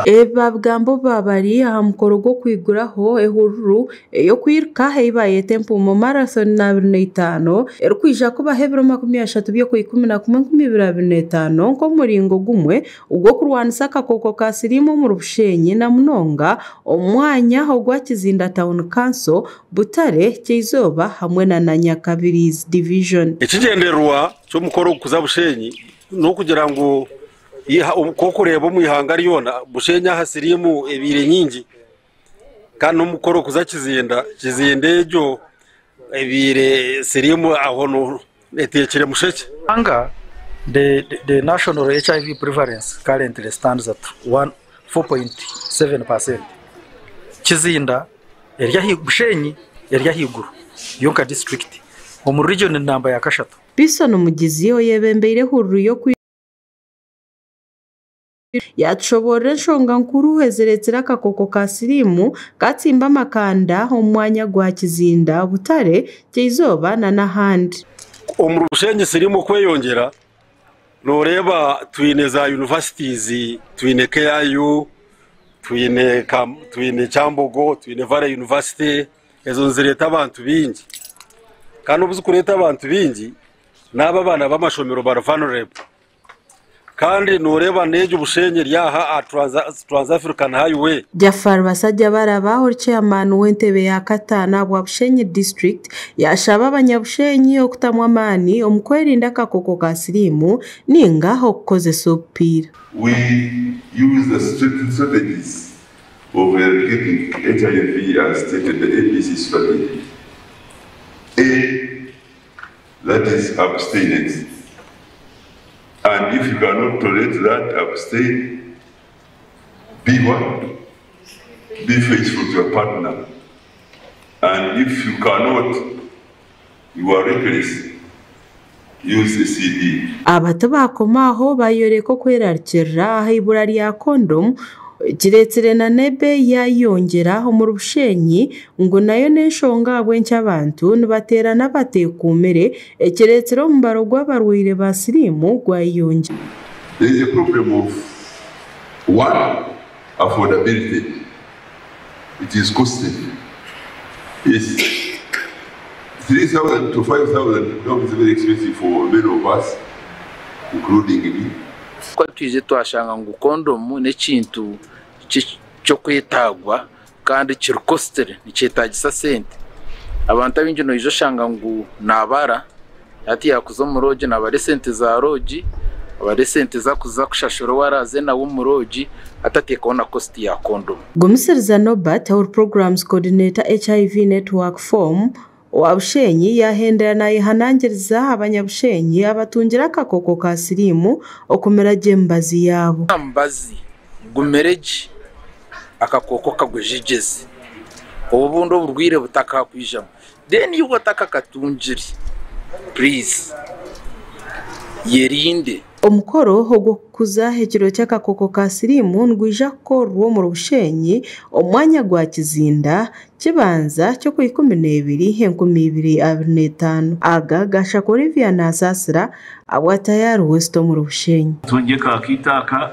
Ebi baabigamba obu baaba bari aha mukoro gw'okwiguraho ehururu ey'okwiruka ei baayeta Empuumo Marathon 25 erikwija kubaho ebiro 30 by'Okwikumi-na-kumwe 2025 nk'omuringo gumwe ogw'okurwanisa akakooko ka siriimu omuri Bushenyi na munonga omu mwanya ogwa Kizinda Town Council, Butare, Kyeizooba hamwe na na Nyakabirizi Division. Ekigyendererwa ky'omukoro ogu kuza Bushenyi n'okugira ngu nk'okureeba omu ihanga ryona Bushenyi aha siriimu ebaire nyingi kandi n'omukoro kuza Kizinda, Kizinda egyo ebaire siriimu aho eteekire mushekye. Ruhanga, the the national HIV prevalence currently stands at 4.7%. Kizinda eri ahaiguru, Bushenyi eri ahaiguru yonka district omu region namba ya kashatu. Pison Mugizi oyebembeire ehururu y'okwi yaatushoboorora enshonga nkuru ezireetsire akakooko ka siriimu katsimba amakanda omu mwanya gwa Kizinda, Butare, Kyeizooba na n'ahandi. Omuri Bushenyi siriimu okweyongyera nooreeba twine za universities, twine KIU, twine twine Kyambogo, twine Valley University, ezo nizireeta abantu baingi kandi obu zirikureeta abantu baingi n'abo abaana b'amashomero bari vulnerable. Kandi nooreeba n'egyo Bushenyi eri aha aha Trans African Highway. Jaffar Basajjabalaba ori Chairman w'entebe ya kataano ahabwa Bushenyi District yashaba abanyabushenyi okutamu amaani omu kwerinda akakooko ka siriimu ninga okukozesa obupiira. We use the strategies of eradicating HIV as stated the ABC strategy. A, that is abstinence. And if you cannot tolerate that, abstain. Be what? Be faithful to your partner. And if you cannot, you are reckless, use a CD. Aba tibaakoma aho baayoreka okwerarikirira aha ibura rya kondomu kireetsire na n'ebeeyi yaayeyongyera omuri Bushenyi ngu nayo n'enshonga ahabw'enki abantu nibateerana bateekuumire ekireetsire omubaro gw'abarwaire ba siriimu gwayeyongyera. There is a problem of one, affordability. It is costly. Yes, 3,000 to 5,000 becomes very expensive for many of us, including me. Ku twije twashanga ngu kondomu n'ekintu ky'okwetaagwa kandi kiri costly nikyetaagisa sente. Abantu abaingi noija oshanga ngu naabara hati yaakuza omu lodge naabara esente za lodge, abare esente z'akuza kushashura ou araaze nawe omu lodge hati ateekaho na cost ya kondomu. Gumisiriza Norbert ori Programs Coordinator HIV Network Form owa Bushenyi yaahendera naayehanangiriza abanyabushenyi abatungire akakooko ka siriimu okumira gye emibazi yaabo. Omubazi gumire gye akakooko kagwejegyeze obundi oburwaire butakakwijamu then iwe otakakatungire please yerinde. Omukoro ogw'okukuza ekiro ky'akakooko ka siriimu nigwija kukorerwa omuri Bushenyi omu mwanya gwa Kizinda kibanza ky'Okwikumi-n'ebiri 2025. Aga gashaka Olivia Nasaasira abwa Tayari West omuri Bushenyi. Tungye ka kaita aka.